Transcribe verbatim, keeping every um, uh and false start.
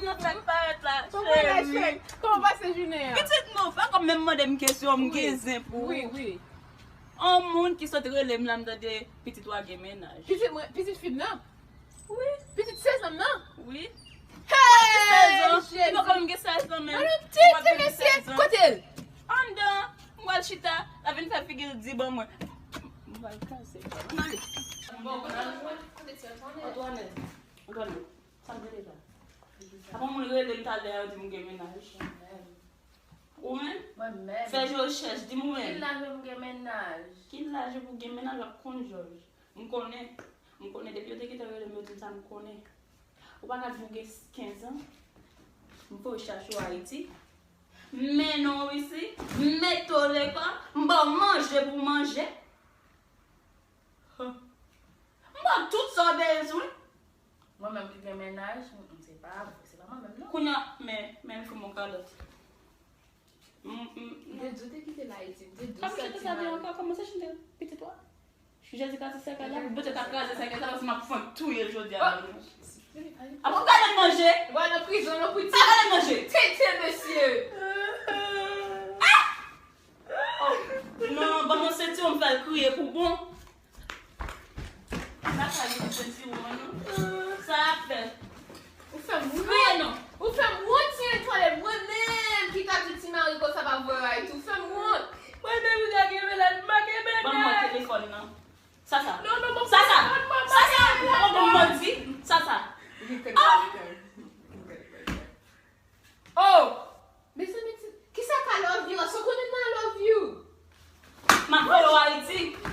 Nan fèk parèt la, cheri. Kòman pase jounen an? Pitit nou, pa kòm menm mande m kesyon, m gen zen pou ou. Wi, wi. On moun ki sot rele m la, m tande pitit ou a gen mennaj. Pitit mwen, pitit fi m nan? Wi. Pitit sèz an nan? Wi. Hey, Jezi. Li pa kòm gen sèz an menm. Gade yon ti, ti mesye, kote l? Anndan, m pral chita, l ap vin fè figi l di ban mwen. M pral kase. M ale. Bon, kote, kote ti an konnen? Antoinette, Antoinette, sa m rele la? Apa moun rele m talè a, yo di m gen mennaj. Ou menm? Mwen menm. Fè rechèch, di m ou menm. Ki laj ou gen mennaj? Ki laj ou gen mennaj, w ap konn jòj. M konnen. M konnen, depi yo te gentan rele m, yo di m sa, m konnen. Ou pa ka di m ou gen kenz an. M voye chache w Ayiti. M mennen w isi. M mete w lekòl. M ba w manje pou w manje. Hum. M ba w tout sa w bezwen. Mwen menm ki gen mennaj, m, m, se pa, se pa mwen menm, non. Kounye a, men, men, fè m yon kalòt. M, m, m. M te di w te kite l Ayiti, m te di w sèlman. Kòman se chante pitit ou a? Jezi ka ti sèkèy la, Bondye ta kraze sèkèy sa, paske m ap fon touye l jodi a. Apa w gade manje? W al nan prizon non pou ti. Sa gade manje? Tete mesye. Ah! Oh, non, ban mwen sentiwon m fè l kriye pou bon. Sa ka li sentiwon an non. Sa ap fè. Ou fè m wont. Kriye non. Ou fè m wont, ti Antoinette, mwen menm ki ta di ti mari konsa pa voye w Ayiti. Ou fè m wont. Mwen menm ki ta gen mennaj, m pa gen mennaj. Ban mwen telefòn nan. Sasa. Non, non, non, Sasa. Sasa. Ou pa konn modi. Sasa. Oh! Mezanmi, ti, kisa ka love you a? Sa w konnen m nan love you? M ap voye w Ayiti.